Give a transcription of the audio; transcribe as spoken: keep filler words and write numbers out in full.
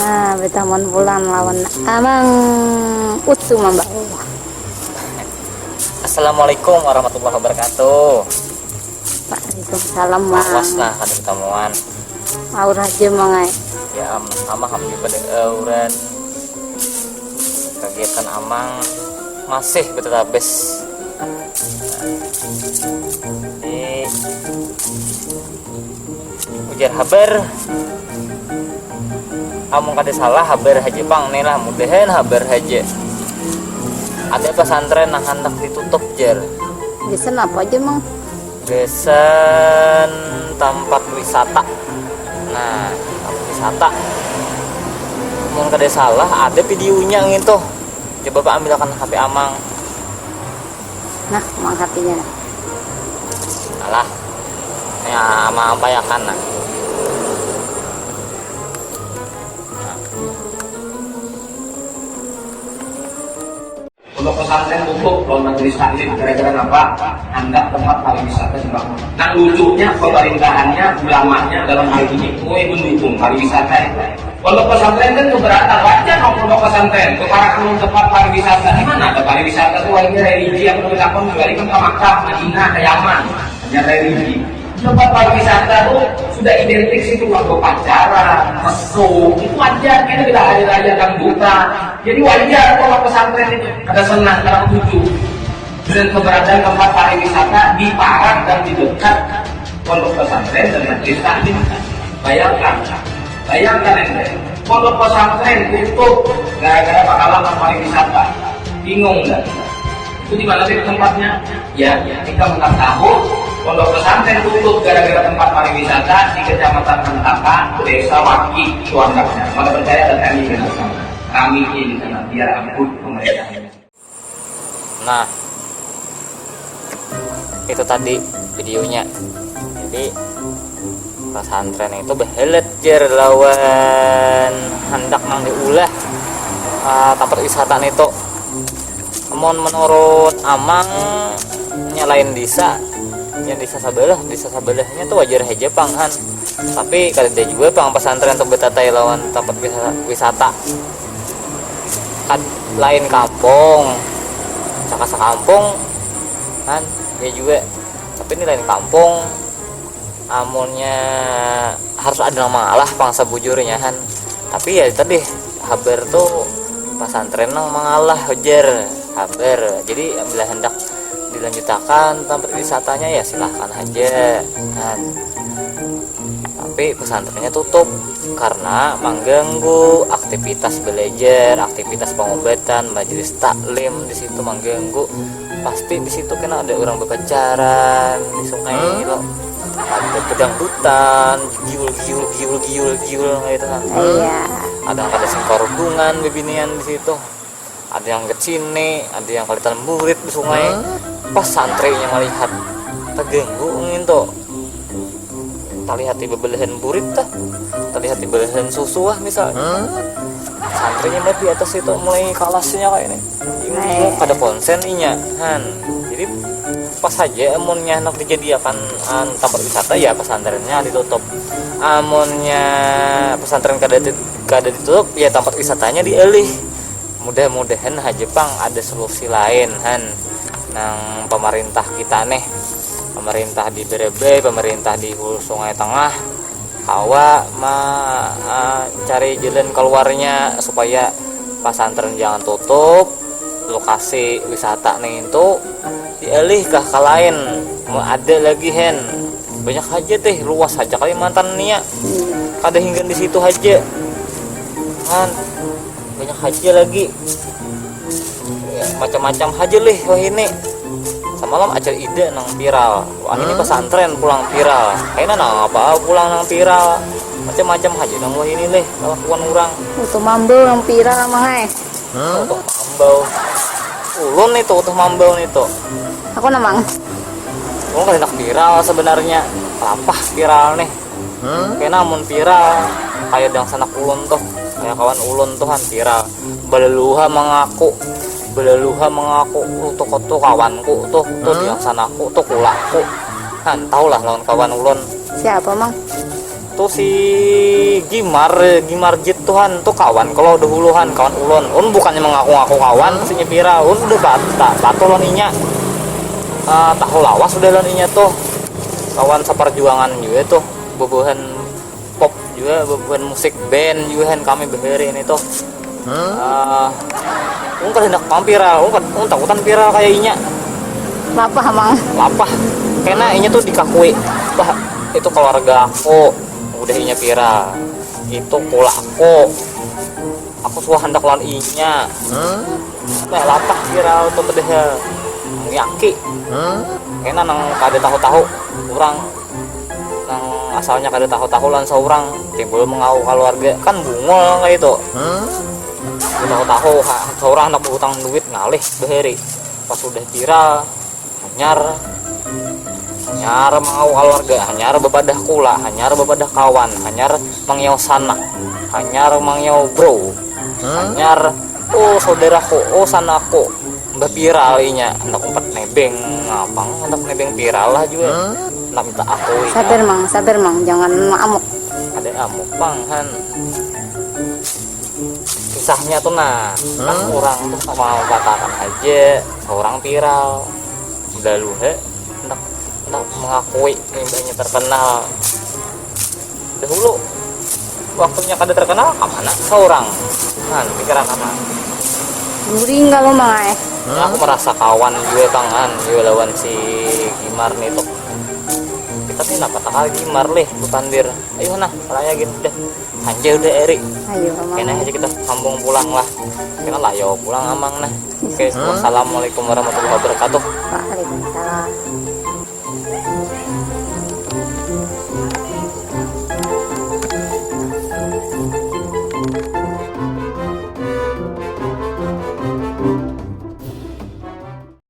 Nah, betamuan pulang lawan Amang Ucu Mambau. Assalamualaikum warahmatullahi wabarakatuh. Waalaikumsalam, Mang. Awas nah ada pertemuan. Aur aja, Mang ai. Ya am, amah am juga ada auran. Kegiatan amang masih betetabes. Di ujar habar. Amun kada salah habar haja pang nih lah, mudahan habar haja. Ada pesantren nang handak ditutup, jar. Gasan apa aja, Mang? Gasan tampat wisata. Nah, tampat wisata. Mun kada salah ada videonya ngintu. Coba pak ambilkan H P amang. Nah, Mang, H P-nya. Alah. Ya, amang apa ya kan nah. Pondok pesantren tutup lawan majelis taklim gara-gara apa? Handak tempat pariwisata dibangun. Nang lucunya pemerintahannya, ulamanya dalam hal ini kue mendukung pariwisata ya. Pondok pesantren kan keberatan, wajar dong pondok pesantren. Keparakan tempat pariwisata, di mana ada pariwisata tuh, akhirnya religi yang kita kan kembali kan ke Makkah, Madinah, ke Yaman, hanya religi. Tempat pariwisata tuh sudah identik situ, uang berpacaran, mesum, itu wajar, kita tidak hari raya dangdutan. Jadi wajar kalau pesantren itu ada senang, ada tujuh. Dan keberadaan tempat pariwisata di parak dan di dekat pondok pesantren dan majelis taklim. Bayangkan, bayangkan ini, pondok pesantren tutup gara-gara pengalaman pariwisata. Bingung nggak? Itu di mana sih tempatnya? Ya, kita menang tahu pondok pesantren tutup gara-gara tempat pariwisata di Kecamatan Hentaka, Desa Waki, Suandaknya. Maka percaya dan kami dengan kami ini di sana biar ampun pemerintah. Nah, itu tadi videonya. Jadi pesantren itu behelet jer lawan handak nang diulah uh, tempat wisata itu. Amun menurut amang nyalain desa, yang desa sebelah, desa sebelahnya tuh wajar aja panghan. Tapi kada juga pang pesantren tuh betatai lawan tempat wisata. Kad, lain kampung, cakasa kampung kan ya juga, tapi ini lain kampung. Amunnya harus ada yang mengalah pang sebujurnya kan, tapi ya tadi habar tuh pesantren nang mengalah ujar habar. Jadi bila hendak dilanjutakan tempat wisatanya ya silahkan aja kan, tapi pesantrennya tutup karena mengganggu aktivitas belajar, aktivitas pengobatan, majelis taklim di situ mengganggu. Pasti di situ kena ada orang berpacaran di sungai lo, ada pedangdutan, giul giul giul giul giul gitu kan. Iya. Ada ada singkorungan bebinian di situ, ada yang ke sini, ada yang kalitan burit di sungai. Pas santrinya melihat terganggu gitu, terlihat di bebelahan burit tah, terlihat di bebelahan susu lah misal. Santrinya melihat di atas itu mulai kalasnya kayak ini. Ini kada konsen inya han. Jadi pas saja amunnya hendak dijadiakan an, tempat wisata ya pesantrennya ditutup. Amunnya pesantren kada kada ditutup ya tempat wisatanya dialih. Mudah-mudahan haja pang ada solusi lain han, nang pemerintah kita nih, pemerintah di Berebay, pemerintah di Hulu Sungai Tengah kawa ma, uh, cari jalan keluarnya supaya pesantren jangan tutup, lokasi wisata nih itu dialih kah ke lain. Mau ada lagi hen, banyak aja teh, luas aja Kalimantan nih ya, kada hinggan di situ aja han, banyak aja lagi. Ya, macam-macam aja lih wah ini. Semalam acara ide nang viral, wah ini pesantren pulang viral, kayaknya nang apa pulang nang viral, macam-macam aja nang wah ini lih kelakuan orang. Utuh Mambau nang viral, Mang ai. Utuh Mambau, ulun itu Utuh Mambau itu. Aku namang. Ulun kada hendak viral sebenarnya, lapah viral nih. Kena mun viral kayak dangsanak ulun tuh, kayak kawan ulun tuh han viral, beleluha mengaku, beleluha mengaku tuh tuh kawanku tuh tuh dangsanakku tuh kulaku. Han tahulah lawan kawan ulun. Siapa, Mang? Tuh si Gimar, Gimar Jit tuh han, tuh kawan kalau dahulu han, kawan ulun. Ulun bukannya mengaku-ngaku kawan, si nya viral. Ulun udah bata, batu lawan inya. Ah, tahu lawas udah lawan inya tuh. Kawan seperjuangan juga tuh, bubuhan pop juga, bubuhan musik band juga han kami bahari ini tuh. Ah, ulun kada handak pang viral, ulun kad-, ulun takutan viral kayak inya. Lapah mang. Lapah. Kena inya tuh dikakui, bah, itu keluarga aku, udah inya viral. Itu kula aku. Aku suah handak lawan inya. Nah, lapah viral tuh padahal. Yaki. Kena nang kada tahu-tahu orang, nang asalnya kada tahu-tahu lawan seorang timbul mengaku keluarga, kan bungul kayak itu. Tahu-tahu ha-, seorang handak berhutang duit ngalih bahari, pas sudah viral hanyar, hanyar mengaku keluarga, hanyar bepadah kula, hanyar bepadah kawan, hanyar mangiau sanak, hanyar mangiau bro, hanyar oh saudaraku, oh sanakku. Mbah viral inya, handak umpat nebeng ngapang, handak nebeng viral lah juga. Handak minta akui. Sabar mang, sabar mang, jangan amuk. Ada amuk pang han. Kisahnya tuh nah, nah orang tuh mau katakan aja orang viral, udah lu he, handak handak mengakui imbahnya terkenal. Dahulu waktunya kada terkenal, kemana seorang? Nah, pikiran apa? Guring kalau mang ai. Nah, aku merasa kawan juga tangan juga lawan si Gimar nih tuh. Kita sih napa takal Gimar leh, bukan dir. Ayo nah, raya gini deh. Anjay udah Eri. Ayo mang. Kena aja kita sambung pulang lah. Kena lah yo pulang amang nah. Oke, wassalamualaikum warahmatullahi wabarakatuh. Waalaikumsalam.